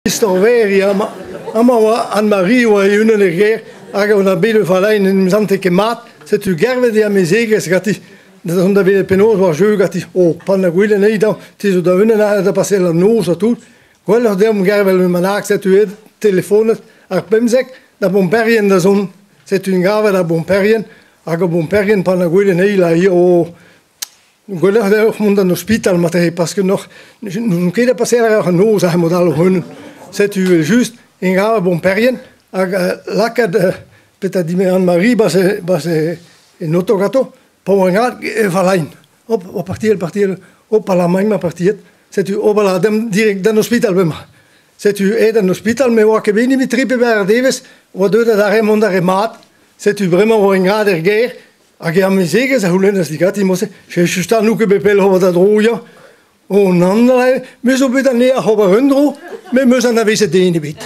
Istor verr ya, amañ oa Anne-Marie oa e-unan er gêr hag on a bet o falaen en em sante ket mat. Setu gervet e amezegez ganti da zont da welet penaos oa ar jeu ganti. Oh, pan a gwel anezhi dañ, te zo da-unan aze da baseal an noz ha tout. Gwelloc'h deomp gervel un bennak, setu aet telefonet ar 15 da bomperien da zont. Setu gavet ar bomperien hag ar bomperien pan a gwel anezhi la oh Gwelloc'h deoc'h mont d'an ospital marteze parce que n'oc'h n'ouzon ket da paseal a raoc'h an noz aze mod all hoc'h-unan. Setu evel-just en gav ar bomperien hag lakaat petra dime Anne-Marie 'barzh 'barzh en oto ganto pa oa en e valain. Hop, oa partiet, partiet, hop, Alamagn 'ma partiet. Setu hop ala demp direkt d'an ospital bremañ. Setu aet d'an ospital, me oa ket bet nemet tri pe bevar devezh, oa deuet adarre mont d'ar re mat. Setu bremañ oa en grad er gêr. Hag e amezegez a c'houlennas diganti mod-se, Just n'on ket bet pell ober da dro, ya. Oh nann, me zo bet anezhañ oc'h ober un dro, met 'm eus anavezet den ebet.